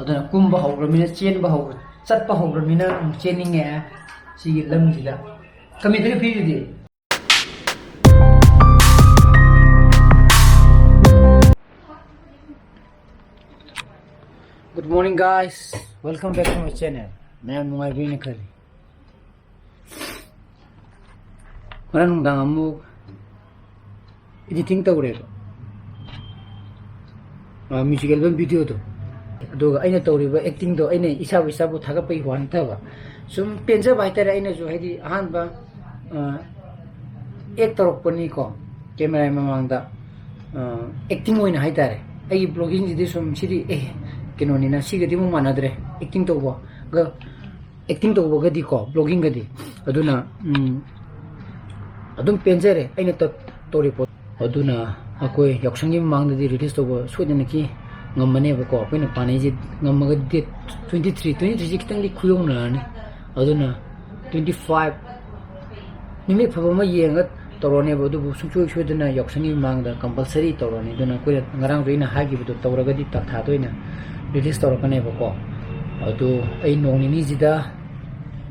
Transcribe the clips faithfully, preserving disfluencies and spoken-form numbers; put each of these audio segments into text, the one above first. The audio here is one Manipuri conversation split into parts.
ꯑꯗꯨꯅ ꯀꯨꯝꯕ ꯍꯧꯈ꯭ꯔꯃꯤꯅ, ꯆꯦꯟꯕ ꯍꯧꯈ꯭ꯔ ꯆꯠꯄ ꯍꯧꯈ꯭ꯔꯃꯤꯅ ꯑꯃꯨꯛ ꯆꯦꯟꯅꯤꯡꯉꯦ ꯁꯤꯒꯤ ꯂꯝꯁꯤꯗ꯫ ꯀꯃꯤꯇꯔꯤ ꯐꯤꯗꯨꯗꯤ? Good morning, guys. Welcome back to my channel. ꯃꯌꯥꯝ ꯅꯨꯡꯉꯥꯏꯕꯤꯅ ꯈꯜꯂꯤ꯫ ꯉꯔꯥꯡ ꯅꯨꯡꯗꯥꯡ ꯑꯃꯨꯛ editing ꯇꯧꯔꯦꯕ, ꯑ, music album videoꯗꯣ꯫ ꯑꯗꯨꯒ ꯑꯩꯅ ꯇꯧꯔꯤꯕ actingꯗꯣ, ꯑꯩꯅ ꯏꯁꯥꯕꯨ ꯏꯁꯥꯕꯨ ꯊꯥꯒꯠꯄꯒꯤ ꯋꯥ ꯅꯠꯇꯕ, ꯁꯨꯝ ꯄꯦꯟꯖꯕ ꯍꯥꯏꯇꯥꯔꯦ꯫ ꯑꯩꯅꯁꯨ, ꯍꯥꯏꯗꯤ, ꯑꯍꯥꯟꯕ, ꯑ, act ꯇꯧꯔꯛꯄꯅꯤꯀꯣ, cameraꯒꯤ ꯃꯃꯥꯡꯗ, ꯑ, acting ꯑꯣꯏꯅ ꯍꯥꯏꯇꯥꯔꯦ꯫ ꯑꯩꯒꯤ vloggingꯁꯤꯗꯤ ꯁꯨꯝ, ꯁꯤꯗꯤ, ꯑꯦ, ꯀꯩꯅꯣꯅꯤꯅ, ꯁꯤꯒꯗꯤ ꯑꯃꯨꯛ ꯃꯥꯟꯅꯗ꯭ꯔꯦ, acting ꯇꯧꯕꯒ꯫ Acting ꯇꯧꯕꯒꯗꯤꯀꯣ, vloggingꯒꯗꯤ꯫ ꯑꯗꯨꯅ, ꯎꯝ, ꯑꯗꯨꯝ ꯄꯦꯟꯖꯔꯦ ꯑꯩꯅ ꯇ-, ꯇꯧꯔꯤꯕ ꯄꯣꯠ꯫ ꯑꯗꯨꯅ ꯑꯩꯈꯣꯏ ꯌꯥꯎꯁꯪꯒꯤ ꯃꯃꯥꯡꯗꯗꯤ release ꯇꯧꯕ ꯁꯣꯏꯗꯅꯀꯤ ꯉꯝꯃꯅꯦꯕꯀꯣ꯫ ꯑꯩꯈꯣꯏꯅ ꯄꯥꯅꯩꯁꯦ ꯉꯝꯃꯒ date twenty three, twenty threeꯁꯦ ꯈꯤꯇꯪꯗꯤ ꯈꯨꯌꯧꯅꯔꯅꯤ꯫ ꯑꯗꯨꯅ twenty five ꯅꯨꯃꯤꯠ ꯐꯕ ꯑꯃ ꯌꯦꯡꯉꯒ ꯇꯧꯔꯅꯦꯕ, ꯑꯗꯨꯕꯨ ꯁꯨꯡꯁꯣꯏ ꯁꯣꯏꯗꯅ ꯌꯥꯎꯁꯪꯒꯤ ꯃꯃꯥꯡꯗ compulsory ꯇꯧꯔꯅꯤ꯫ ꯑꯗꯨꯅ ꯑꯩꯈꯣꯏꯅ ꯉꯔꯥꯡꯁꯨ ꯑꯩꯅ ꯍꯥꯏꯈꯤꯕꯗꯣ ꯇꯧꯔꯒꯗꯤ ꯇꯥꯟꯊꯥꯗ ꯑꯣꯏꯅ release ꯇꯧꯔꯛꯀꯅꯦꯕꯀꯣ꯫ ꯑꯗꯨ ꯑꯩ ꯅꯣꯡ ꯅꯤꯅꯤꯁꯤꯗ,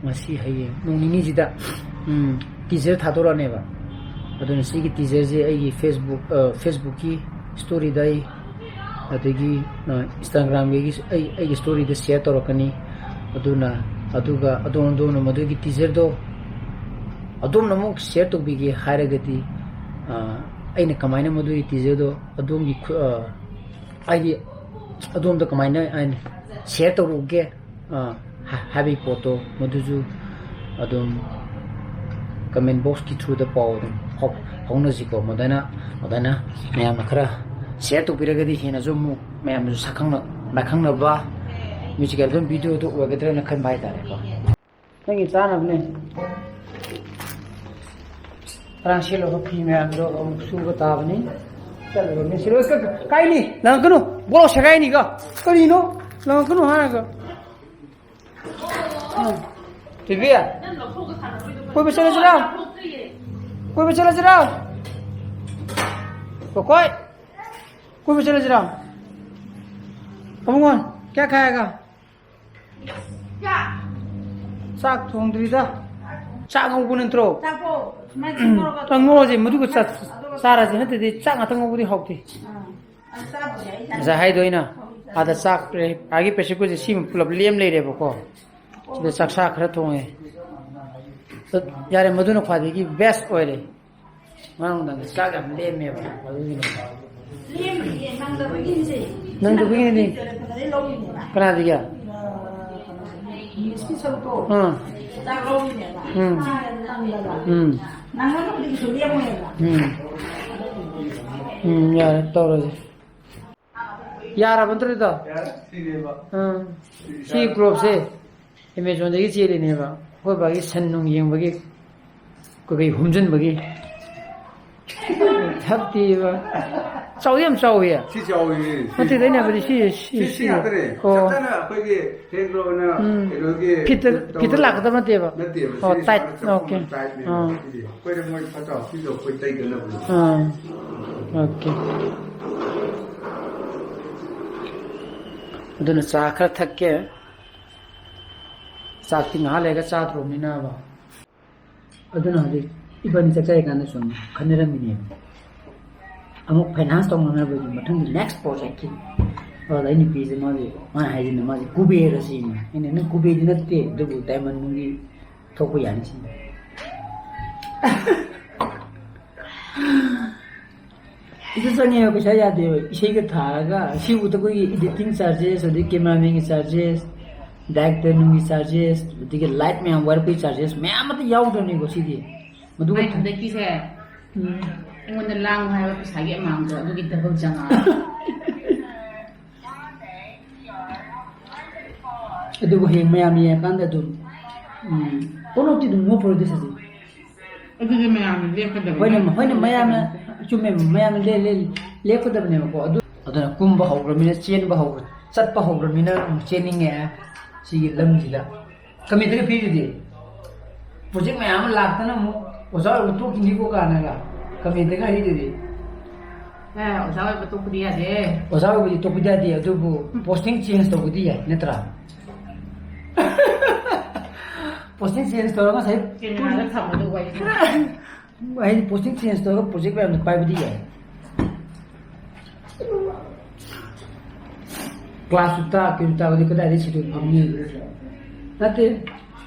ꯉꯁꯤ, ꯍꯌꯦꯡ, ꯅꯣꯡ ꯅꯤꯅꯤꯁꯤꯗ, ꯎꯝ, teaser ꯊꯥꯗꯣꯔꯛꯑꯅꯦꯕ꯫ ꯑꯗꯨꯅ ꯁꯤꯒꯤ teaserꯁꯦ ꯑꯩꯒꯤ Facebook, ꯑ, Facebookꯀꯤ storyꯗ ꯑꯩ, ꯑꯗꯒꯤ, ꯑ, Instagramꯒꯤ ꯑꯩ, ꯑꯩꯒꯤ storyꯗ share ꯇꯧꯔꯛꯀꯅꯤ꯫ ꯑꯗꯨꯅ, ꯑꯗꯨꯒ ꯑꯗꯣꯝ, ꯑꯗꯣꯝꯅ ꯃꯗꯨꯒꯤ teaserꯗꯣ ꯑꯗꯣꯝꯅ ꯑꯃꯨꯛ share ꯇꯧꯕꯤꯒꯦ ꯍꯥꯏꯔꯒꯗꯤ, ꯑ, ꯑꯩꯅ ꯀꯃꯥꯏꯅ ꯃꯗꯨꯒꯤ teaserꯗꯣ ꯑꯗꯣꯝꯒꯤ ꯈꯨ-, ꯑ, ꯍꯥꯏꯗꯤ ꯑꯗꯣꯝꯗ ꯀꯃꯥꯏꯅ ꯑꯩꯅ share ꯇꯧꯔꯛꯎꯒꯦ, ꯑ, ꯍꯥ-, ꯍꯥꯏꯕꯒꯤ ꯄꯣꯠꯇꯣ, ꯃꯗꯨꯁꯨ ꯑꯗꯨꯝ comment boxꯀꯤ throughꯗ ꯄꯥꯎ ꯑꯗꯨꯝ ꯐꯥꯎ-, ꯐꯥꯎꯅꯁꯤꯀꯣ꯫ ꯃꯗꯨꯅ, ꯃꯗꯨꯅ ꯃꯌꯥꯝꯅ ꯈꯔ share ꯇꯧꯕꯤꯔꯒꯗꯤ ꯍꯦꯟꯅꯁꯨ ꯑꯃꯨꯛ ꯃꯌꯥꯝꯅꯁꯨ ꯁꯛꯈꯪꯅ-, ꯃꯥꯏꯈꯪꯅꯕ music album videoꯗꯨ ꯑꯣꯏꯒꯗ꯭ꯔꯅ ꯈꯟꯕ ꯍꯥꯏꯇꯥꯔꯦꯀꯣ꯫ ꯅꯪꯒꯤ ꯆꯥꯅꯕꯅꯦ꯫ ꯉꯔꯥꯡ ꯁꯦꯠꯂꯨꯕ ꯐꯤ ꯃꯌꯥꯝꯗꯣ ꯑꯃꯨꯛ ꯁꯨꯕ ꯇꯥꯕꯅꯤ꯫ ꯆꯠꯂꯨꯔꯕꯅꯤ꯫ ꯁꯤꯔꯣꯏ ꯀ-, ꯀꯥꯏꯅꯤ? ꯂꯪꯉꯛꯀꯅꯨ꯫ ꯕꯣꯔꯣ ꯁꯦꯒꯥꯏꯅꯤꯀꯣ꯫ ꯀꯔꯤꯅꯣ? ꯂꯪꯉꯛꯀꯅꯨ ꯍꯥꯏꯔꯒ꯫ ꯎꯝ꯫ ꯊꯣꯏꯕꯤ, ꯀꯣꯏꯕ ꯆꯠꯂꯁꯤꯔꯣ? ꯀꯣꯏꯕ ꯆꯠꯂꯁꯤꯔꯣ? ꯀꯣꯀꯣꯏ꯫ ꯀꯣꯏꯕ ꯆꯠꯂꯁꯤꯔꯣ? ꯑꯕꯨꯡꯉꯣ, क्या खाएगा? ꯆꯥꯛ ꯊꯣꯡꯗ꯭ꯔꯤꯗ꯫ ꯆꯥꯛ ꯉꯧꯕ ꯅꯠꯇ꯭ꯔꯣ? ꯆꯥꯛꯇꯣ ꯁꯨꯃꯥꯏꯅ ꯇꯧꯔꯒ ꯆꯥꯛ ꯉꯧꯔꯁꯦ, ꯃꯗꯨꯒ ꯆꯥ-, ꯑꯗꯨꯒ ꯆꯥꯔꯁꯦ, ꯅꯠꯇ꯭ꯔꯗꯤ ꯆꯥꯛ ꯉꯥꯛꯇ ꯉꯧꯕꯗꯤ ꯍꯥꯎꯇꯦ꯫ ꯑꯥ꯫ ꯑꯗꯨ ꯆꯥꯕꯨꯗꯤ ꯑꯩ ꯆꯥꯅꯤꯡꯉꯦ꯫ ꯉꯁꯥꯏ ꯍꯥꯏꯗꯣ ꯑꯩꯅ ꯑꯥꯗ ꯆꯥꯛ ꯄ꯭ꯔꯦ-, ꯑꯥꯒꯤ pressure cooker ꯁꯦ ꯁꯤꯃ ꯄꯨꯂꯞ ꯂꯦꯝ ꯂꯩꯔꯦꯕꯀꯣ꯫ ꯁꯤꯗ ꯆꯥꯛꯁꯥ ꯈꯔ ꯊꯣꯡꯉꯦ꯫ ꯌꯥꯔꯦ, ꯃꯗꯨꯅ ꯈ꯭ꯋꯥꯏꯗꯒꯤ best ꯑꯣꯏꯔꯦ꯫ ꯉꯔꯥꯡ ꯅꯨꯡꯗꯥꯡꯗꯤ ꯆꯥꯛ ꯌꯥꯝ ꯂꯦꯝꯃꯦꯕ, ꯑꯗꯨꯒꯤꯅꯦ꯫ ꯂꯦꯝꯃꯤꯅꯦ, ꯅꯪꯗꯕꯒꯤꯅꯦ꯫ ꯅꯪꯗꯕꯒꯤꯅꯦ꯫ ꯀꯅꯥꯗꯒꯤ? ꯑꯥ, ꯃꯤꯁꯀꯤ ꯁꯔꯨꯛꯇꯣ꯫ ꯑꯥ꯫ ꯆꯥꯛ ꯂꯧꯔꯤꯅꯦꯕ꯫ ꯎꯝ꯫ ꯆꯥꯛ ꯅꯪꯗꯕ꯫ ꯎꯝ꯫ ꯅꯪꯅꯕꯨꯗꯤ ꯀꯩꯁꯨ ꯂꯦꯝꯃꯣꯏꯕ꯫ ꯎꯝ꯫ ꯎꯝ, ꯌꯥꯔꯦ, ꯇꯧꯔꯁꯦ꯫ ꯌꯥꯔꯕ ꯅꯠꯇ꯭ꯔꯣ ꯏꯇꯥꯎ? ꯌꯥꯔꯦ, ꯁꯤꯅꯦꯕ꯫ ꯑꯥ꯫ ꯁꯤ ꯒ꯭ꯂꯣꯞꯁꯦ ꯑꯦꯃꯦꯖꯣꯟꯗꯒꯤ ꯆꯦꯜꯂꯤꯅꯦꯕ꯫ ꯑꯩꯈꯣꯏ ꯕꯥꯒꯤ ꯁꯟ ꯅꯨꯡ ꯌꯦꯡꯕꯒꯤ, ꯀꯩꯀꯩ ꯍꯨꯝꯖꯤꯟꯕꯒꯤ꯫ ꯊꯛꯇꯦꯕ꯫ ꯆꯥꯎꯗꯤ ꯌꯥꯝ ꯆꯥꯎꯋꯤ꯫ ꯁꯤ ꯆꯥꯎꯋꯤ꯫ ꯅꯠꯇꯦꯗ, ꯑꯩꯅ ꯍꯥꯏꯕꯗꯤ ꯁꯤ, ꯁꯤ, ꯁꯤ, ꯁꯤ ꯁꯤ꯫ ꯉꯥꯛꯇꯅꯦ꯫ ꯑꯣ꯫ ꯆꯞ ꯆꯥꯅ ꯑꯩꯈꯣꯏꯒꯤ ꯍꯦꯟ ꯒ꯭ꯂꯣꯕꯅ ꯎꯝ꯫ ꯀꯩꯅꯣꯒꯤ ꯐꯤꯠꯇ, ꯇꯧꯕ ꯐꯤꯠꯇ ꯂꯥꯛꯀꯗꯕ ꯅꯠꯇꯦꯕ꯫ ꯅꯠꯇꯦꯕ꯫ ꯑꯣ, ꯁꯤ tight꯫ ꯁꯨꯃꯥꯏꯅ ꯆꯞ ꯑꯣꯀꯦ꯫ ꯃꯥꯟꯅ ꯇꯥꯏꯠꯅꯦꯕ꯫ ꯑꯥ꯫ ꯁꯤꯗꯤ ꯑꯩꯈꯣꯏꯅ ꯃꯣꯏ ꯐꯠꯇ ꯍꯥꯎꯊꯤꯗꯣ ꯑꯩꯈꯣꯏ ꯇꯩꯗꯅꯕꯅꯦ꯫ ꯑꯥ꯫ ꯑꯣꯀꯦ꯫ ꯑꯗꯨꯅ ꯆꯥ ꯈꯔ ꯊꯛꯀꯦ꯫ ꯆꯥꯛꯇꯤ ꯉꯥꯏꯍꯥꯛ ꯂꯩꯔꯒ ꯆꯥꯗ꯭ꯔꯣꯕꯅꯤꯅꯕ꯫ ꯑꯗꯨꯅ ꯍꯧꯖꯤꯛ ꯏꯕꯥꯅꯤ ꯆꯥꯛ ꯆꯥꯔꯤꯀꯥꯟꯗ ꯁꯨꯝ ꯈꯟꯅꯔꯝꯃꯤꯅꯦꯕ꯫ ꯑꯃꯨꯛ finance ꯇꯧꯅꯅꯕꯒꯤ ꯃꯊꯪꯒꯤ next project ꯀꯤ꯫ ꯑꯗꯨꯗ ꯑꯩ ꯅꯨꯄꯤꯁꯦ ꯃꯥꯒꯤ, ꯃꯥꯅ ꯍꯥꯏꯁꯤꯅ ꯃꯥꯁꯦ ꯀꯨꯕꯦꯔ ꯁꯤꯅꯤ꯫ ꯑꯩꯅ, "ꯅꯪ ꯀꯨꯕꯦꯔꯗꯤ ꯅꯠꯇꯦ, ꯑꯗꯨꯕꯨ diamond ꯒꯤ ꯊꯣꯛꯄ ꯌꯥꯅꯤ ꯁꯤꯅꯤ"꯫ ꯏꯁ ꯆꯪꯉꯦꯕ, ꯄꯩꯁꯥ ꯌꯥꯗꯦꯕ꯫ ꯏꯁꯩꯒ ꯊꯥꯔꯒ ꯁꯤꯕꯨꯗ ꯑꯩꯈꯣꯏꯒꯤ editing charges, ꯑꯗꯩ cameraman ꯒꯤ charges, director ꯅꯨꯡꯒꯤ charges, ꯑꯗꯒꯤ light ꯃꯌꯥꯝ ꯋꯥꯏꯔꯛꯄꯒꯤ charges ꯃꯌꯥꯝ ꯑꯃꯇ ꯌꯥꯎꯗ꯭ꯔꯕꯅꯤꯀꯣ ꯁꯤꯗꯤ꯫ ꯃꯗꯨꯒ ꯃꯥꯏ ꯍꯟꯗꯛꯀꯤꯁꯦ ꯎꯝ꯫ ꯑꯩꯉꯣꯟꯗ ꯂꯥꯡꯉꯨ ꯍꯥꯏꯕ ꯄꯩꯁꯥꯒꯤ amount ꯇꯣ ꯑꯗꯨꯒꯤ double ꯆꯪꯉꯛꯑꯕ꯫ ꯑꯗꯨꯕꯨ ꯍꯌꯦꯡ ꯃꯌꯥꯝ ꯌꯦꯡꯉꯀꯥꯟꯗ ꯑꯗꯨꯝ, ꯎꯝ, ꯄꯣꯠꯂꯣꯠꯇꯤ ꯑꯗꯨꯝ ꯅꯣꯞꯄꯔꯣꯏꯗ ꯁꯤꯗꯤ꯫ ꯑꯗꯨꯗꯤ ꯃꯌꯥꯝꯅ ꯂꯦꯞꯀꯗꯕꯅꯤ꯫ ꯍꯣꯏꯅꯦ, ꯍꯣꯏꯅꯦ, ꯃꯌꯥꯝꯅ, ꯆꯨꯝꯃꯦ, ꯃꯌꯥꯝꯅ ꯂꯦ-, ꯂꯦ-, ꯂꯦꯞꯀꯗꯕꯅꯦꯕꯀꯣ꯫ ꯑꯗꯨ, ꯑꯗꯨꯅ ꯀꯨꯝꯕ ꯍꯧꯈ꯭ꯔꯃꯤꯅ, ꯆꯦꯟꯕ ꯍꯧꯈ꯭ꯔ-, ꯆꯠꯄ ꯍꯧꯈ꯭ꯔꯃꯤꯅ ꯑꯃꯨꯛ ꯆꯦꯟꯅꯤꯡꯉꯛꯑꯦ ꯁꯤꯒꯤ ꯂꯝꯁꯤꯗ꯫ Comment ꯇꯒ ꯄꯤꯔꯤꯗꯨꯗꯤ, project ꯃꯌꯥꯝ ꯑꯃ ꯂꯥꯛꯇꯅ ꯑꯃꯨꯛ ꯑꯣꯖꯥ ꯑꯣꯏꯕ ꯇꯣꯛꯈꯤꯅꯤꯀꯣ ꯀꯥꯟꯅꯒ comment ꯇꯒ ꯍꯥꯏꯔꯤꯗꯨꯗꯤ꯫ ꯑꯦ, ꯑꯣꯖꯥ ꯑꯣꯏꯕ ꯇꯣꯛꯄꯗꯤ ꯌꯥꯗꯦ꯫ ꯑꯣꯖꯥ ꯑꯣꯏꯕꯗꯤ ꯇꯣꯛꯄꯗꯤ ꯌꯥꯗꯦ, ꯑꯗꯨꯕꯨ posting change ꯇꯧꯕꯗꯤ ꯌꯥꯏ, ꯅꯠꯇ꯭ꯔꯥ? Posting change ꯇꯧꯔꯒ ꯉꯁꯥꯏ camera ꯗ ꯊꯝꯕꯗꯣ ꯋꯥꯔꯤ ꯁꯥꯟꯅ꯫ ꯍꯥꯏꯗꯤ posting change ꯇꯧꯔꯒ project ꯃꯌꯥꯝꯗꯣ ꯄꯥꯏꯕꯗꯤ ꯌꯥꯏ꯫ Class ꯁꯨ ꯇꯥꯛ, ꯀꯩꯁꯨ ꯇꯥꯛꯄꯗꯤ ꯀꯗꯥꯏꯗꯒꯤ ꯁꯤꯗꯣ ꯐꯝꯅꯤ? ꯅꯠꯇꯦ,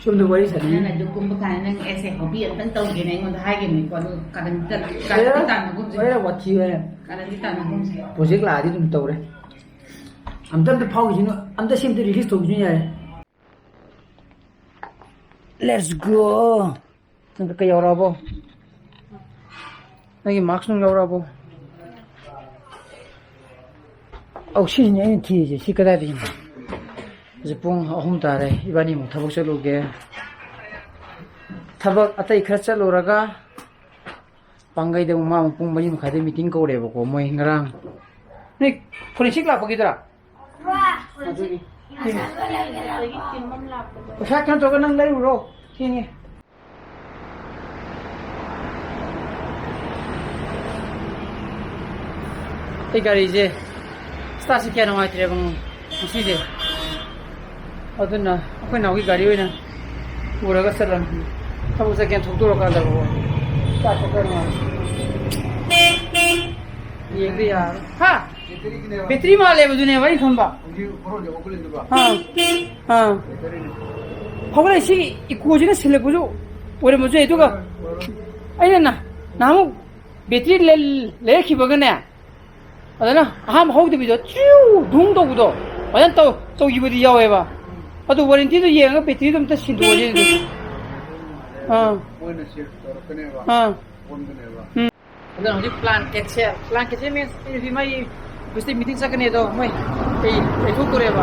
ꯁꯣꯝꯗ ꯋꯥꯔꯤ ꯁꯥꯟꯅꯩ꯫ ꯅꯪ ꯑꯗꯨ ꯀꯨꯝꯕ ꯀꯥꯟꯗ ꯅꯪ ꯑꯦꯁ ꯑꯦ hobby ꯑꯝꯇꯪ ꯇꯧꯒꯦꯅ ꯑꯩꯉꯣꯟꯗ ꯍꯥꯏꯒꯤꯕꯅꯤꯀꯣ, ꯑꯗꯨ ꯀꯥꯔꯟ ꯇ-, ꯀꯥꯔꯟꯗꯤ ꯑꯦ, ꯇꯥꯟꯅꯒꯨꯝꯁꯦ꯫ ꯍꯣꯏ, ꯋꯥꯊꯤ ꯍꯣꯏ꯫ ꯀꯥꯔꯟꯗꯤ ꯇꯥꯟꯅꯒꯨꯝꯁꯦ꯫ Project ꯂꯥꯛꯑꯗꯤ ꯑꯗꯨꯝ ꯇꯧꯔꯦ꯫ ꯑꯝꯇ, ꯑꯝꯇ ꯐꯥꯎꯈꯤꯁꯤꯅꯨ, ꯑꯝꯇ ꯁꯤ ꯑꯝꯇ release ꯇꯧꯈꯤꯁꯤꯅꯨ ꯌꯥꯔꯦ꯫ Let's go꯫ ꯅꯪ ꯀꯩ ꯌꯧꯔꯛꯑꯕꯣ? ꯅꯪꯒꯤ mask ꯅꯨꯡ ꯌꯧꯔꯛꯑꯕꯣ? ꯑꯧ, ꯁꯤꯁꯤꯅꯦ ꯑꯩꯅ ꯊꯤꯔꯤꯁꯦ꯫ ꯁꯤ ꯀꯗꯥꯏꯗꯒꯤꯅꯣ? ꯍꯧꯖꯤꯛ ꯄꯨꯡ ꯑꯍꯨꯝ ꯇꯥꯔꯦ꯫ ꯏꯕꯥꯅꯤ ꯑꯃꯨꯛ ꯊꯕꯛ ꯆꯠꯂꯨꯒꯦ꯫ ꯊꯕꯛ ꯑꯇꯩ ꯈꯔ ꯆꯠꯂꯨꯔꯒ ꯄꯥꯡꯒꯩꯗ ꯑꯃꯨꯛ ꯃꯥ ꯑꯃꯨꯛ ꯄꯨꯡ ꯃꯔꯤ ꯃꯈꯥꯏꯗ meeting ꯀꯧꯔꯦꯕꯀꯣ ꯃꯣꯏ ꯉꯔꯥꯡ꯫ ꯅꯣꯏ forensic ꯂꯥꯛꯄꯒꯤꯗꯨꯔꯥ? ꯑꯗꯨꯒꯤ꯫ ꯄꯩꯁꯥ ꯀꯩꯅꯣ ꯇꯧꯔꯒ ꯅꯪ ꯂꯩꯔꯨꯔꯣ꯫ ꯊꯦꯡꯉꯦ꯫ ꯑꯩ ꯒꯥꯔꯤꯁꯦ start ꯁꯦ ꯀꯌꯥ ꯅꯨꯡꯉꯥꯏꯇ꯭ꯔꯦꯕ ꯉꯁꯤꯁꯦ꯫ ꯑꯗꯨꯅ ꯑꯩꯈꯣꯏ ꯅꯥꯎꯒꯤ ꯒꯥꯔꯤ ꯑꯣꯏꯅ ꯄꯨꯔꯒ ꯆꯠꯂꯅꯤ꯫ ꯊꯕꯛ ꯆꯠꯀꯦꯅ ꯊꯣꯛꯇꯣꯔꯀꯥꯟꯗꯕꯀꯣ꯫ Start ꯁꯦ ꯈꯔ ꯅꯨꯡꯉꯥꯏꯇꯦ꯫ ꯌꯦꯡꯗ ꯌꯥꯔꯣꯏ꯫ ꯍꯥ? Battery ꯃꯥꯜꯂꯦꯕ, ꯑꯗꯨꯅꯦꯕ ꯑꯩꯅ ꯈꯟꯕ꯫ ꯑꯥ, ꯑꯥ꯫ ꯍꯧꯒꯠꯂꯛꯏ ꯁꯤ echo ꯁꯤꯅ ꯁꯤꯜꯂꯛꯄꯁꯨ ꯑꯣꯏꯔꯝꯕꯁꯨ ꯌꯥꯏ꯫ ꯑꯗꯨꯒ ꯑꯩꯅ ꯅ-, ꯅꯍꯥꯟꯃꯨꯛ battery ꯂꯩ-, ꯂꯩꯔꯛꯈꯤꯕꯒꯅꯦ, ꯑꯗꯨꯅ ꯑꯍꯥꯟꯕ ꯍꯧꯗꯕꯤꯗ ꯆꯤꯎ ꯙꯨꯡ ꯇꯧꯕꯗꯣ, ꯐꯖꯅ ꯇꯧ-, ꯇꯧꯈꯤꯕꯗꯤ ꯌꯥꯎꯋꯦꯕ꯫ ꯑꯗꯨ warranty ꯗꯣ ꯌꯦꯡꯉꯒ battery ꯗꯣ ꯑꯝꯇ ꯁꯤꯟꯗꯣꯛꯑꯁꯦ ꯑꯗꯨꯗꯤ꯫ ꯑꯥ꯫ ꯃꯣꯏꯅ check ꯇꯧꯔꯛꯀꯅꯦꯕ, ꯑꯥ꯫ ꯑꯣꯟꯒꯅꯦꯕ꯫ ꯎꯝ꯫ ꯑꯗꯨꯅ ꯍꯧꯖꯤꯛ plan cancel, plan cancel means ꯑꯩ ꯍꯧꯖꯤꯛ ꯃꯥꯒꯤ office ꯇ meeting ꯆꯠꯀꯅꯤ ꯑꯗꯣ, ꯃꯣꯏ ꯀꯩ ꯂꯩꯊꯣꯛꯇꯣꯔꯦꯕ꯫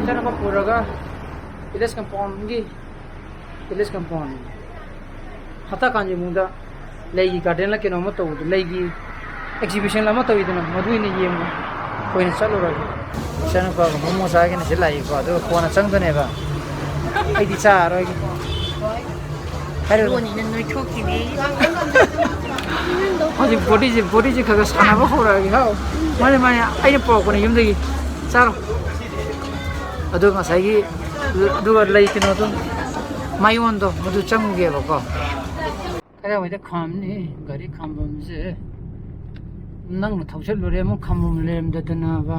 ꯏꯆꯥꯅꯨꯄꯥ ꯄꯨꯔꯒ village compound ꯒꯤ, village compound꯫ ꯍꯞꯇꯥ ꯀꯥꯟꯖꯤ ꯃꯅꯨꯡꯗ ꯂꯩꯒꯤ garden ꯂ ꯀꯩꯅꯣꯝꯃ ꯇꯧꯕꯗꯣ, ꯂꯩꯒꯤ exhibition ꯑꯃ ꯇꯧꯋꯤꯗꯅ, ꯃꯗꯨ ꯑꯣꯏꯅ ꯌꯦꯡꯕ ꯑꯣꯏꯅ ꯆꯠꯂꯨꯔꯒꯦ꯫ ꯏꯆꯥꯅꯨꯄꯥꯒ ꯃꯣꯃꯣ ꯆꯥꯒꯦꯅ ꯁꯤ ꯂꯥꯛꯏꯀꯣ, ꯑꯗꯨꯒ ꯀꯣꯟꯅ ꯆꯪꯗꯣꯏꯅꯦꯕ꯫ ꯑꯩꯗꯤ ꯆꯥꯔꯔꯣꯏꯒꯦ꯫ ꯍꯥꯏꯔꯣ꯫ ꯌꯣꯟꯅꯤꯅ ꯅꯣꯏꯊꯣꯛꯈꯤꯅꯤ꯫ ꯍꯧꯖꯤꯛ ꯕꯣꯗꯤꯁꯦ, ꯕꯣꯗꯤꯁꯦ ꯈꯔ ꯈꯔ ꯁꯥꯟꯅꯕ ꯍꯧꯔꯛꯑꯒꯦ꯫ ꯍꯥꯎ꯫ ꯃꯥꯅꯦ, ꯃꯥꯅꯦ, ꯑꯩꯅ ꯄꯨꯔꯛꯄꯅꯦ ꯌꯨꯝꯗꯒꯤ꯫ ꯆꯥꯔꯣ꯫ ꯑꯗꯨꯒ ꯉꯁꯥꯏꯒꯤ, ꯑꯗꯨꯒ ꯂꯩ ꯀꯩꯅꯣꯗꯣ, ꯃꯥꯏꯌꯣꯟꯗꯣ, ꯃꯗꯨ ꯆꯪꯉꯨꯒꯦꯕꯀꯣ꯫ ꯀꯗꯥꯏꯋꯥꯏꯗ ꯈꯥꯝꯅꯤ? ꯒꯥꯔꯤ ꯈꯥꯝꯐꯝꯁꯦ ꯅꯪꯅ ꯊꯧꯆꯠꯂꯨꯔꯦ, ꯑꯃꯨꯛ ꯈꯥꯝꯐꯝ ꯂꯩꯔꯝꯗꯗꯅꯕ꯫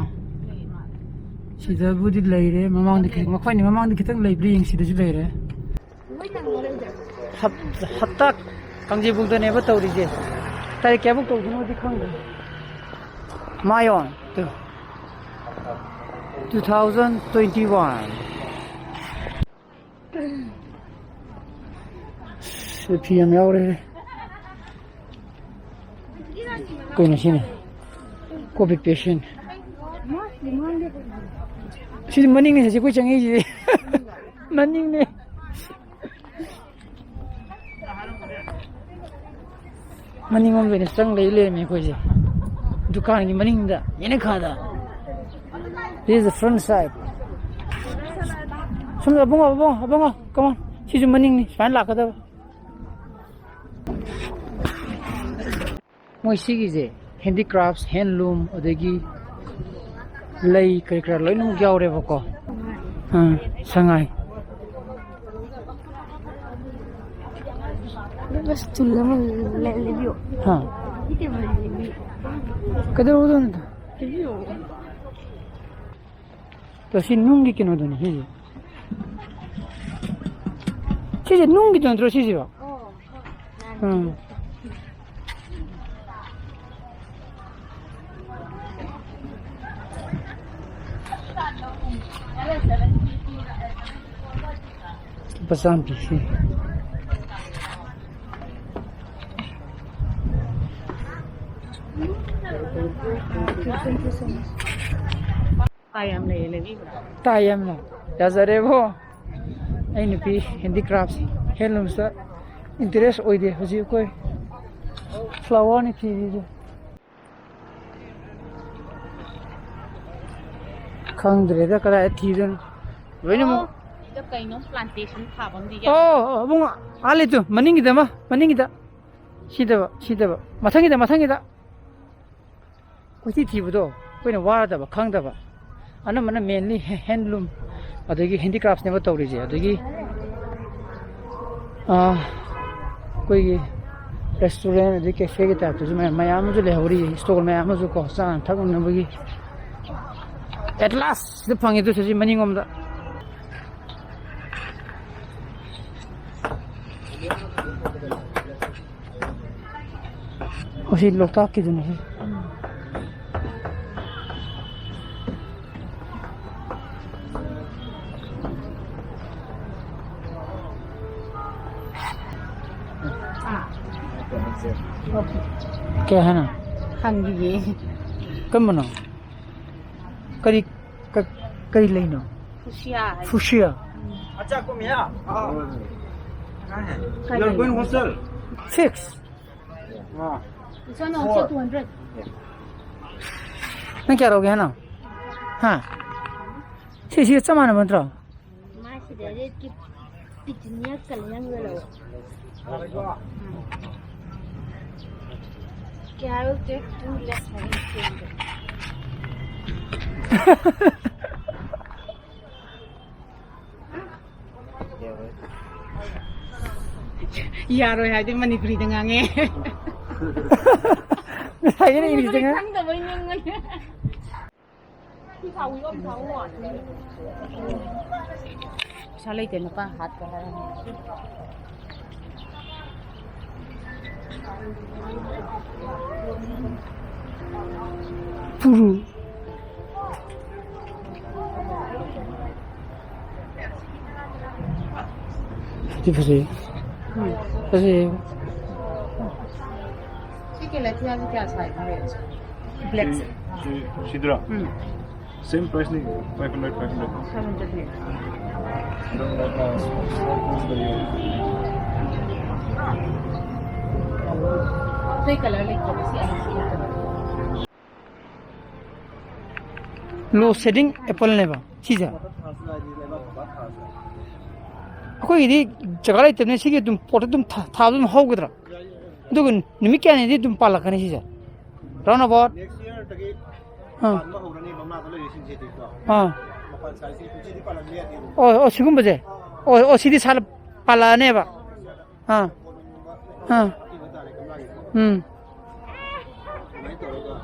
ꯁꯤꯗꯕꯨꯗꯤ ꯂꯩꯔꯦ, ꯃꯃꯥꯡꯗ ꯈꯤ-, ꯃꯈꯣꯏꯅꯤ ꯃꯃꯥꯡꯗ ꯈꯤꯇꯪ ꯂꯩꯕ꯭ꯔꯥ ꯌꯦꯡꯁꯤꯗꯁꯨ ꯂꯩꯔꯦ꯫ ꯍꯞ-, ꯍꯞꯇꯥ ꯀꯥꯡꯖꯩꯕꯨꯡꯗꯅꯦꯕ ꯇꯧꯔꯤꯁꯦ꯫ ꯇꯥꯔꯤꯛ ꯀꯌꯥꯃꯨꯛ ꯇꯧꯗꯣꯏꯅꯣꯗꯤ ꯈꯪꯗꯦ꯫ ꯃꯥꯏ ꯑꯣꯟ two, two thousand twenty one. ꯁꯤ ꯐꯤ ꯌꯥꯝ ꯌꯥꯎꯔꯦ꯫ ꯀꯩꯅꯣ ꯁꯤꯅ? ꯀꯣꯕꯤ ꯄꯦꯁꯦꯟ꯫ ꯁꯤꯗꯤ ꯃꯅꯤꯡꯅꯦ, ꯁꯤ ꯑꯩꯈꯣꯏ ꯆꯪꯉꯛꯏꯁꯤꯗꯤ꯫ ꯃꯅꯤꯡꯅꯦ꯫ ꯃꯅꯤꯡꯂꯣꯝꯗ ꯑꯣꯏꯅ ꯆꯪ ꯂꯩ ꯂꯩꯔꯝꯃꯦ ꯑꯩꯈꯣꯏꯁꯦ꯫ ꯗꯨꯀꯥꯟꯒꯤ ꯃꯅꯤꯡꯗ, ꯌꯦꯅꯈꯥꯗ꯫ This is the front side. ꯁꯣꯝꯗ ꯑꯕꯨꯡꯉꯣ, ꯑꯕꯨꯡꯉꯣ, ꯑꯕꯨꯡꯉꯣ, come on. ꯁꯤꯁꯨ ꯃꯅꯤꯡꯅꯤ, ꯁꯨꯃꯥꯏꯅ ꯂꯥꯛꯀꯗꯕ꯫ ꯃꯣꯏ ꯁꯤꯒꯤꯁꯦ handicrafts, handloom, ꯑꯗꯒꯤ ꯂꯩ ꯀꯔꯤ ꯀꯔꯥ ꯂꯣꯏꯅꯃꯛ ꯌꯥꯎꯔꯦꯕꯀꯣ꯫ ꯑꯥ, ꯁꯉꯥꯏ꯫ ꯑꯗꯨꯒ ꯁ꯭ꯇꯨꯜ ꯑꯃ ꯂꯩ-, ꯂꯩꯕꯤꯌꯣ꯫ ꯍꯥ꯫ ꯁꯤ ꯇꯦꯕꯜ ꯂꯩꯕꯤꯌꯣ꯫ ꯀꯩꯗꯧꯔꯗꯣꯏꯅꯣ? ꯂꯩꯕꯤꯌꯣ꯫ ꯇꯣ, ꯁꯤ ꯅꯨꯡꯒꯤ ꯀꯩꯅꯣꯗꯨꯅꯤ ꯁꯤꯁꯦ꯫ ꯁꯤꯁꯦ ꯅꯨꯡꯒꯤꯗꯨ ꯅꯠꯇ꯭ꯔꯣ ꯁꯤꯁꯤꯕꯣ? ꯎꯝ꯫ ꯂꯨꯄꯥ ꯆꯥꯝꯃ ꯄꯤ ꯁꯤ꯫ ꯇꯥꯏ ꯌꯥꯝ ꯂꯩꯌꯦ, ꯂꯩꯕꯤꯕ꯭ꯔꯥ? ꯇꯥꯏ ꯌꯥꯝꯅ꯫ ꯌꯥꯖꯔꯦꯕꯣ꯫ ꯑꯩ ꯅꯨꯄꯤ handicrafts, handloomsꯇ interest ꯑꯣꯏꯗꯦ꯫ ꯍꯧꯖꯤꯛ ꯑꯩꯈꯣꯏ flowerꯅꯤ ꯊꯤꯔꯤꯁꯦ꯫ ꯈꯪꯗ꯭ꯔꯦꯗ ꯀꯗꯥꯏ ꯊꯤꯗꯣꯏꯅꯣ꯫ ꯂꯣꯏꯅꯃꯛ ꯑꯣ꯫ ꯀꯩꯅꯣ plantation ꯊꯥꯕ ꯑꯃꯗꯤ ꯌꯥꯎ- ꯑꯣ, ꯑꯣ, ꯑꯕꯨꯡꯉꯣ, ꯑꯥ ꯂꯩꯇꯨ, ꯃꯅꯤꯡꯒꯤꯗ ꯑꯃ, ꯃꯅꯤꯡꯒꯤꯗ꯫ ꯁꯤꯗꯕ, ꯁꯤꯗꯕ꯫ ꯃꯊꯪꯒꯤꯗ, ꯃꯊꯪꯒꯤꯗ꯫ ꯀꯣꯏꯊꯤ ꯊꯤꯕꯗꯣ ꯑꯩꯈꯣꯏꯅ ꯋꯥꯔꯗꯕ, ꯈꯪꯗꯕ꯫ ꯑꯅꯝꯕꯅ mainly he-, handloom, ꯑꯗꯒꯤ handicraftsꯅꯦꯕ ꯇꯧꯔꯤꯁꯦ꯫ ꯑꯗꯒꯤ, ꯑꯥ, ꯑꯩꯈꯣꯏꯒꯤ restaurant ꯑꯗꯩ cafeꯒꯤ typeꯇꯁꯨ ꯃꯌꯥꯝ, ꯃꯌꯥꯝ ꯑꯃꯁꯨ ꯂꯩꯍꯧꯔꯤ, stall ꯃꯌꯥꯝ ꯑꯃꯁꯨ ꯀꯣ, ꯆꯥꯅ ꯊꯛꯅꯅꯕꯒꯤ꯫ At last ꯁꯤꯗ ꯐꯪꯉꯦ, ꯑꯗꯨꯁꯨ ꯁꯤ ꯃꯅꯤꯡꯂꯣꯝꯗ꯫ ꯑꯣ, ꯁꯤ ꯂꯣꯛꯇꯥꯛꯀꯤꯗꯨꯅꯤ ꯁꯤ꯫ ꯀꯩ ꯍꯥꯏꯅꯣ? ꯍꯪꯈꯤꯒꯦ꯫ ꯀꯔꯝꯕꯅꯣ? ꯀꯔꯤ, ꯀ-, ꯀꯔꯤ ꯂꯩꯅꯣ? Fuchsia ꯍꯥꯏ꯫ Fuchsia? अच्छा, कम है। हाँ। कहाँ है? You are going hostel? Fix. हाँ। This one also two hundred. ꯅꯪ ꯀꯌꯥ ꯂꯧꯒꯦ ꯍꯥꯏꯅꯣ? ꯍꯥ? ꯁꯤ, ꯁꯤꯒ ꯆꯞ ꯃꯥꯟꯅꯕ ꯅꯠꯇ꯭ꯔꯣ? ꯃꯥꯁꯤꯗ ꯔꯦꯠꯀꯤ ꯄꯤꯇꯨꯅꯤꯌꯥ ꯀꯂꯔ ꯑꯃꯒ ꯂꯧ꯫ ꯀꯌꯥ ꯂꯧꯒꯦ? Two lakh seventy. ꯌꯥꯔꯣꯏ ꯍꯥꯏꯗꯤ ꯃꯅꯤꯄꯨꯔꯤꯗ ꯉꯥꯡꯉꯦ꯫ ꯉꯁꯥꯏꯒꯤꯅ ꯏꯪꯂꯤꯁꯇ ꯃꯅꯤꯄꯨꯔꯤ ꯉꯥꯡ- ꯈꯪꯗꯕꯩ ꯉꯥꯡꯉꯦ꯫ ꯄꯩꯁꯥ ꯂꯩꯇꯦ, ꯅꯨꯄꯥ ꯍꯥꯠꯀꯦ ꯍꯥꯏꯔꯝꯃꯦ꯫ ꯄꯨꯔꯨ꯫ ꯁꯤ ꯐꯖꯩ꯫ ꯎꯝ꯫ ꯐꯖꯩ꯫ ꯁꯤ ꯀꯦꯂꯦꯊꯤꯌꯥꯁꯤ ꯀꯌꯥ ꯁꯥꯏꯅꯣ ꯔꯦꯠꯁꯦ? ꯕ꯭ꯂꯦꯛꯁꯦ꯫ ꯁꯤ, ꯁꯤꯗꯨꯔꯣ? ꯎꯝ꯫ Same price ꯅꯤ, five hundred, five hundred. Seven hundred ꯅꯤ꯫ ꯑꯇꯩ colour ꯂꯩꯇ꯭ꯔꯕ ꯁꯤ ꯑꯅꯤꯁꯤ ꯅꯠꯇꯕ? Low shading appleꯅꯦꯕ ꯁꯤꯁꯦ꯫ ꯑꯩꯈꯣꯏꯒꯤꯗꯤ ꯖꯒꯥ ꯂꯩꯇꯕꯅꯤꯅ ꯁꯤꯒꯤ ꯑꯗꯨꯝ ꯄꯣꯠꯇ ꯑꯗꯨꯝ ꯊꯥ- ꯊꯥꯕ ꯑꯗꯨꯝ ꯍꯧꯒꯗ꯭ꯔꯥ? ꯑꯗꯨꯒ ꯅꯨꯃꯤꯠ ꯀꯌꯥꯅꯤꯗꯤ ꯑꯗꯨꯝ ꯄꯥꯜꯂꯛꯀꯅꯤ ꯁꯤꯁꯦ? Round about? Next year ꯗꯒꯤ ꯑꯥ꯫ ꯄꯥꯟꯕ ꯍꯧꯔꯅꯤ ꯒꯝꯂꯥꯗ ꯂꯩꯔꯤꯁꯤꯡꯁꯤꯗꯤꯀꯣ꯫ ꯑꯥ꯫ ꯃꯄꯥꯟ ꯁꯥꯏꯁꯤ ꯀꯨꯝꯁꯤꯗꯤ ꯄꯥꯜꯂꯝꯕ ꯌꯥꯗꯦꯕ꯫ ꯑꯣ, ꯑꯣ, ꯁꯤꯒꯨꯝꯕꯁꯦ? ꯑꯣ, ꯑꯣ, ꯁꯤꯗꯤ ꯁꯥꯠꯂ-, ꯄꯥꯜꯂꯛꯑꯅꯦꯕ? ꯑꯥ꯫ ꯑꯥ꯫ ꯄꯤꯕ ꯇꯥꯔꯦ ꯒꯝꯂꯥꯒꯤ꯫ ꯎꯝ꯫ ꯑꯗꯨꯃꯥꯏꯅ ꯇꯧꯔꯒ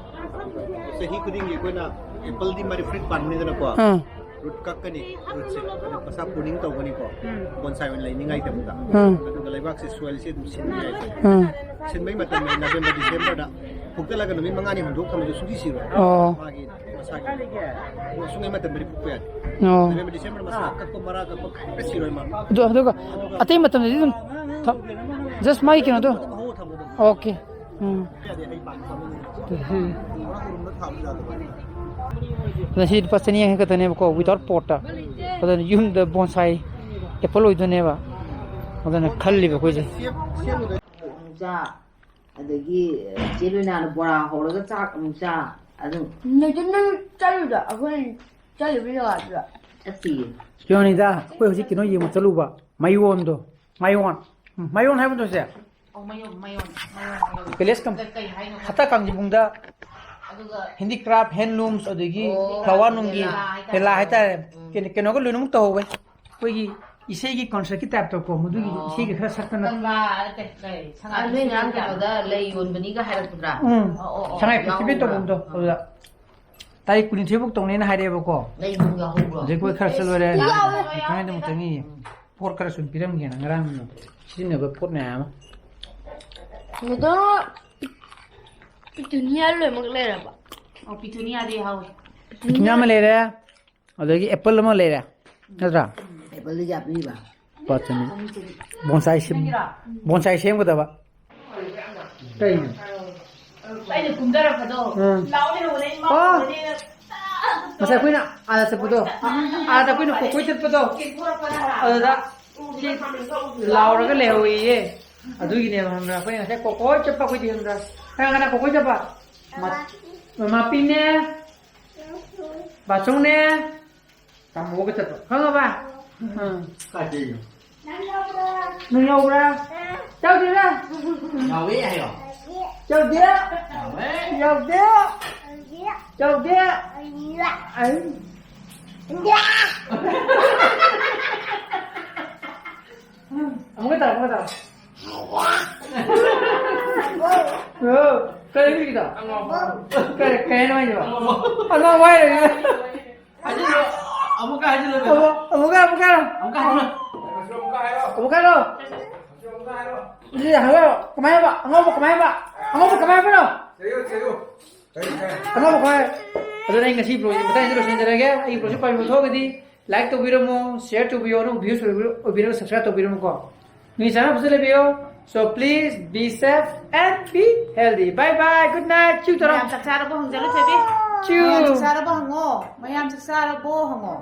ꯆꯍꯤ ꯈꯨꯗꯤꯡꯒꯤ ꯑꯩꯈꯣꯏꯅ apple ꯗꯤ ꯃꯥꯗꯤ fruit ꯄꯥꯟꯕꯅꯤꯗꯅꯀꯣ꯫ ꯑꯥ꯫ Root ꯀꯛꯀꯅꯤ, root ꯁꯦ꯫ ꯑꯗꯨ ꯃꯁꯥ pruning ꯇꯧꯒꯅꯤꯀꯣ꯫ ꯎꯝ꯫ Bonsai ꯑꯣꯏꯅ ꯂꯩꯅꯤꯡꯉꯥꯏꯗꯃꯛꯇ꯫ ꯎꯝ꯫ ꯑꯗꯨꯒ ꯂꯩꯕꯥꯛꯁꯦ soil ꯁꯦ ꯑꯗꯨꯝ ꯁꯤꯟꯕ ꯌꯥꯏ꯫ ꯎꯝ꯫ ꯁꯤꯟꯕꯒꯤ ꯃꯇꯝꯗ November December ꯗ ꯐꯨꯛꯇꯠꯂꯒ ꯅꯨꯃꯤꯠ ꯃꯉꯥꯅꯤ ꯍꯨꯝꯗꯣꯛ ꯊꯝꯕꯗ ꯁꯨꯡꯁꯤ ꯁꯤꯔꯣꯏ꯫ ꯑꯣ꯫ ꯃꯥꯒꯤ ꯃꯁꯥꯒꯤ ꯁꯨꯡꯉꯩ ꯃꯇꯝꯗꯗꯤ ꯐꯨꯛꯄ ꯌꯥꯗꯦ꯫ ꯑꯣ꯫ November December ꯃꯁꯥ ꯀꯛꯄ ꯃꯔꯥ ꯀꯛꯄ ꯀꯔꯤꯝꯇ ꯁꯤꯔꯣꯏ ꯃꯥ꯫ ꯑꯗꯨ, ꯑꯗꯨꯒ ꯑꯇꯩ ꯃꯇꯝꯗꯗꯤ ꯑꯗꯨꯝ ꯊ-, just ꯃꯥꯒꯤ ꯀꯩꯅꯣꯗꯣ? ꯑꯗꯨꯝ ꯍꯧꯔ ꯊꯝꯕ ꯑꯗꯨꯝ꯫ Okay꯫ ꯎꯝ꯫ ꯌꯥꯗꯦ, ꯍꯩ ꯄꯥꯟꯕ ꯄꯥꯝꯕꯤ꯫ ꯎꯝ꯫ ꯄꯨꯔꯥ ꯎꯔꯨꯝꯗ ꯊꯥꯕ ꯌꯥꯗꯕ꯫ ꯑꯗ ꯁꯤ ꯂꯨꯄꯥ ꯆꯅꯤ ꯌꯥꯡꯈꯩ ꯈꯛꯇꯅꯦꯕꯀꯣ, without pot ꯇ꯫ ꯑꯗꯨꯅ ꯌꯨꯝꯗ bonsai apple ꯑꯣꯏꯗꯣꯏꯅꯦꯕ꯫ ꯑꯗꯨꯅ ꯈꯜꯂꯤꯕ ꯑꯩꯈꯣꯏꯁꯦ꯫ ꯁꯦꯝ-, ꯁꯦꯝꯕꯗ ꯆꯥ, ꯑꯗꯒꯤ ꯆꯦ ꯂꯨꯅꯥꯅ ꯕꯣꯔꯥ ꯍꯧꯔꯒ ꯆꯥꯛ ꯑꯃꯨꯛ ꯆꯥ꯫ ꯑꯗꯨꯝ ꯅꯦꯆꯔꯅꯦꯜ ꯆꯠꯂꯨꯗ ꯑꯩꯈꯣꯏ ꯆꯠꯂꯤꯕ ꯖꯒꯥꯗꯨꯗ꯫ ꯆꯠꯇꯤꯌꯦ꯫ ꯀꯩꯅꯣꯅꯤꯗ, ꯑꯩꯈꯣꯏ ꯍꯧꯖꯤꯛ ꯀꯩꯅꯣ ꯌꯦꯡꯕ ꯆꯠꯂꯨꯕ, ꯃꯌꯣꯟꯗꯣ꯫ ꯃꯌꯣꯟ꯫ ꯎꯝ, ꯃꯌꯣꯟ ꯍꯥꯏꯕ ꯅꯠꯇ꯭ꯔꯣ ꯁꯦ? ꯑꯧ, ꯃꯌꯣꯟ, ꯃꯌꯣꯟ, ꯃꯌꯣꯟ, ꯃꯌꯣꯟ꯫ Village ꯀꯝ-, ꯀꯩ, ꯀꯩ ꯍꯥꯏꯅꯣ? ꯍꯇꯥ ꯀꯥꯡꯖꯩꯕꯨꯡꯗ ꯑꯗꯨꯒ handicraft, handlooms, ꯑꯗꯒꯤ ꯑꯣ, flower ꯅꯨꯡꯒꯤ ꯃꯦꯂꯥ ꯍꯥꯏꯇꯥꯔꯦ꯫ ꯃꯦꯂꯥ ꯍꯥꯏꯇꯥꯔꯦ꯫ ꯎꯝ꯫ ꯀꯩꯅꯣ, ꯀꯩꯅꯣꯒ ꯂꯣꯏꯅꯃꯛ ꯇꯧꯍꯧꯋꯦ꯫ ꯑꯩꯈꯣꯏꯒꯤ ꯏꯁꯩꯒꯤ concert ꯀꯤ type ꯇꯀꯣ, ꯃꯗꯨꯒꯤ ꯑꯣ꯫ ꯏꯁꯩꯒ ꯈꯔ ꯁꯛꯇꯅ꯫ ꯀꯪꯂꯥ ꯅꯠꯇꯦ, ꯀꯩ, ꯁꯉꯥꯏ ꯑꯥ, ꯅꯣꯏ ꯉꯔꯥꯡ festival ꯀꯌꯥ? ꯀꯩꯅꯣꯗ ꯂꯩ ꯌꯣꯟꯕꯅꯤꯒ ꯍꯥꯏꯔꯛꯄꯗ꯭ꯔꯥ? ꯎꯝ꯫ ꯑꯣ, ꯑꯣ, ꯑꯣ, ꯁꯉꯥꯏ festival ꯌꯥꯎꯕ꯭ꯔꯥ? ꯇꯧꯐꯝꯗꯣ, ꯑꯥ꯫ ꯑꯗꯨꯗ꯫ ꯇꯥꯔꯤꯛ ꯀꯨꯟꯅꯤꯊꯣꯏ ꯐꯥꯎ ꯇꯧꯅꯦꯅ ꯍꯥꯏꯔꯛꯑꯦꯕꯀꯣ꯫ ꯂꯩꯕꯨꯡ ꯌꯥꯎꯍꯧꯕ꯭ꯔꯣ? ꯑꯗꯩ ꯑꯩꯈꯣꯏ ꯈꯔ ꯆꯠꯂꯨꯔꯦ꯫ ꯌꯥꯎꯋꯦ꯫ ꯊꯥꯡꯃꯩꯕꯟꯗ ꯑꯃꯨꯛ ꯆꯪꯉꯤ꯫ ꯄꯣꯠ ꯈꯔ ꯁꯨꯝ ꯄꯤꯔꯝꯒꯦꯅ ꯉꯔꯥꯡ ꯁꯤꯖꯤꯟꯅꯕ ꯄꯣꯠ ꯃꯌꯥꯝ ꯑꯃ꯫ ꯃꯤꯗꯣ ꯄꯤꯇꯨꯅꯤꯌꯥ ꯂꯣꯏꯅꯃꯛ ꯂꯩꯔꯕ? ꯑꯣ, ꯄꯤꯇꯨꯅꯤꯌꯥꯗꯤ ꯌꯥꯎꯍꯧꯋꯦ꯫ ꯄꯤꯇꯨꯅꯤꯌꯥ ꯑꯃ ꯂꯩꯔꯦ, ꯑꯗꯒꯤ apple ꯑꯃ ꯂꯩꯔꯦ, ꯅꯠꯇ꯭ꯔꯥ? Apple ꯗꯤ ꯀꯌꯥ ꯄꯤꯔꯤꯕ? ꯂꯨꯄꯥ ꯆꯅꯤ꯫ Bonsai ꯁꯦꯝ-, bonsai ꯁꯦꯝꯒꯗꯕ꯫ ꯀꯩꯅꯣ? ꯑꯩꯅ ꯀꯨꯝꯊꯔꯛꯄꯗꯣ, ꯎꯝ꯫ ꯂꯥꯎ ꯂꯩꯍꯧꯕꯅꯦ, ꯏꯃꯥ ꯑꯣ! ꯎꯕꯅꯦꯅ꯫ ꯉꯁꯥꯏ ꯑꯩꯈꯣꯏꯅ ꯑꯥꯗ ꯆꯠꯄꯗꯣ, ꯑꯥꯗ ꯑꯩꯈꯣꯏꯅ ꯀꯣꯀꯣꯏ ꯆꯠꯄꯗꯣ, ꯆꯦꯟꯊꯣꯔꯛꯄꯗ ꯍꯥꯏꯕ꯫ ꯑꯗꯨꯗ ꯁꯤ ꯂꯥꯎꯔꯒ ꯂꯩꯍꯧꯋꯦꯌꯦ꯫ ꯑꯗꯨꯒꯤꯅꯦꯕ, ꯈꯪꯕ꯭ꯔꯥ? ꯑꯩꯈꯣꯏꯅ ꯉꯁꯥꯏ ꯀꯣꯀꯣꯏ ꯆꯠꯄ ꯑꯩꯈꯣꯏꯗꯤ, ꯈꯪꯕ꯭ꯔꯥ? ꯀꯅꯥ ꯀꯅꯥ ꯀꯣꯀꯣꯏ ꯆꯠꯄ? ꯃ-, ꯃꯃꯥꯄꯤꯅꯦ, ꯕꯥꯆꯧꯅꯦ, ꯇꯥꯃꯣꯒ ꯆꯠꯄ꯫ ꯈꯪꯉꯕ? ꯎꯝ꯫ ꯀꯥꯏꯗꯩꯅꯣ? ꯅꯪ ꯌꯥꯎꯕ꯭ꯔꯥ? ꯌꯥꯎꯗ꯭ꯔꯤꯔꯥ? ꯌꯥꯎꯋꯦ ꯍꯥꯏꯌꯣ꯫ ꯌꯥꯎꯗꯦ꯫ ꯌꯥꯎꯋꯦ꯫ ꯌꯥꯎꯗꯦ꯫ ꯌꯥꯎꯗꯦ꯫ ꯑꯩ꯫ ꯑꯃꯨꯛꯀ ꯇꯧꯔꯣ, ꯑꯃꯨꯛꯀ ꯇꯧꯔꯣ꯫ ꯑꯣ, ꯀꯔꯤ ꯍꯥꯏꯕꯤꯒꯦ? ꯀꯔꯤ, ꯀꯩ ꯍꯥꯏꯅꯣ ꯍꯥꯏꯁꯤꯕꯣ? ꯑꯉꯥꯎꯕ ꯍꯥꯏꯔꯣ꯫ ꯍꯥꯏꯖꯤꯜꯂꯣ꯫ ꯑꯃꯨꯛꯀ ꯍꯥꯏꯖꯤꯜꯂꯣ꯫ ꯑꯃꯨꯛ, ꯑꯃꯨꯛꯀ, ꯑꯃꯨꯛꯀ ꯍꯥꯏꯔꯣ꯫ ꯑꯃꯨꯛꯀ ꯍꯥꯏꯖꯤꯜꯂꯣ꯫ ꯑꯃꯨꯛꯀ ꯍꯥꯏꯔꯣ꯫ ꯑꯗꯨꯗꯤ ꯍꯥꯏꯔꯣ꯫ ꯀꯃꯥꯏ ꯍꯥꯏꯕ? ꯑꯉꯥꯎꯕ ꯀꯃꯥꯏ ꯍꯥꯏꯕ? ꯑꯉꯥꯎꯕ ꯀꯃꯥꯏ ꯍꯥꯏꯕꯅꯣ? ꯑꯉꯥꯎꯕ ꯀꯃꯥꯏ? ꯑꯗꯨꯅ ꯑꯩ ꯉꯁꯤ vlog ꯁꯤ ꯃꯇꯥꯡꯁꯤꯗ ꯂꯣꯏꯁꯤꯟꯖꯔꯒꯦ꯫ ꯑꯩꯒꯤ vlog ꯁꯤ ꯄꯥꯝꯕꯤꯕ ꯊꯣꯛꯑꯒꯗꯤ like ꯇꯧꯕꯤꯔꯝꯃꯣ, share ꯇꯧꯕꯤꯌꯣ, ꯑꯗꯨꯒ views ꯑꯣꯏꯕꯤꯔꯣ, ꯑꯣꯏꯕꯤꯔꯒ subscribe ꯇꯧꯕꯤꯔꯝꯃꯨꯀꯣ꯫ ꯅꯣꯏ ꯆꯥꯅꯕꯁꯨ ꯂꯩꯕꯤꯌꯣ꯫ So please be safe and be healthy. Bye bye. Good night. ꯆꯤꯎ ꯇꯧꯔꯣ꯫ ꯃꯌꯥꯝ ꯆꯥꯛ ꯆꯥꯔꯕꯣ ꯍꯪꯖꯜꯂꯨ, ꯊꯣꯏꯕꯤ꯫ ꯆꯤꯎ꯫ ꯃꯌꯥꯝ ꯆꯥꯛ ꯆꯥꯔꯕꯣ ꯍꯪꯉꯣ꯫ ꯃꯌꯥꯝ ꯆꯥꯛ ꯆꯥꯔꯕꯣ ꯍꯪꯉꯣ꯫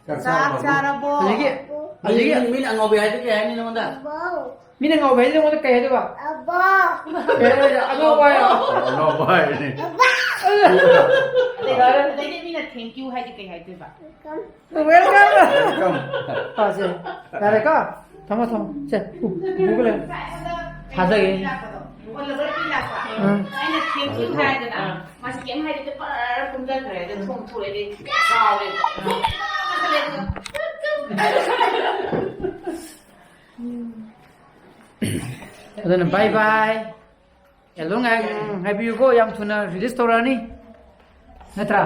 ꯆꯥꯛ ꯆꯥꯛ ꯆꯥꯔꯕꯣ? ꯆꯥꯔꯕꯣ? ꯍꯧꯖꯤꯛꯀꯤ, ꯍꯧꯖꯤꯛꯀꯤ ꯃꯤꯅ, ꯃꯤꯅ ꯑꯉꯥꯎꯕꯤ ꯍꯥꯏꯗꯣ ꯀꯩ ꯍꯥꯏꯅꯤ ꯅꯉꯣꯟꯗ? ꯃꯤꯅ ꯉꯥꯎꯕ ꯍꯥꯏꯗꯤ ꯅꯉꯣꯟꯗ ꯀꯩ ꯍꯥꯏꯗꯣꯏꯕ? ꯀꯩ ꯍꯥꯏꯗꯣꯏꯕ? ꯑꯉꯥꯎꯕ ꯍꯥꯏꯔꯣ? ꯑꯉꯥꯎꯕ ꯍꯥꯏꯔꯦ꯫ ꯑꯗꯩꯗꯤ, ꯑꯗꯩꯗꯤ ꯃꯤꯅ thank you ꯍꯥꯏꯗꯤ ꯀꯩ ꯍꯥꯏꯗꯣꯏꯕ? Welcome꯫ Welcome꯫ ꯑꯥ, ꯁꯦ꯫ ꯌꯥꯔꯦꯀꯣ? ꯊꯝꯃꯣ, ꯊꯝꯃꯣ꯫ ꯁꯦ, ꯎ, ꯎꯒ ꯂꯩ꯫ ꯊꯥꯖꯒꯦ꯫ ꯎꯝ꯫ ꯑꯩꯅ thank you ꯍꯥꯏꯗꯅ, ꯃꯥꯁꯤ ꯀꯩꯝ ꯍꯥꯏꯗꯦ, ꯄꯔꯔ ꯀꯨꯝꯊꯈ꯭ꯔꯦ꯫ ꯑꯗ ꯊꯣꯡ ꯊꯣꯛꯂꯛꯑꯗꯤ ꯁꯥꯎꯔꯦ꯫ ꯑꯗꯨꯅ bye bye꯫ ꯑꯦꯜꯕꯝ ꯉꯥꯏ-, ꯎꯝ, ꯍꯥꯏꯕꯤꯌꯨꯀꯣ, ꯌꯥꯝ ꯊꯨꯅ release ꯇꯧꯔꯛꯑꯅꯤ꯫ ꯅꯠꯇ꯭ꯔꯥ?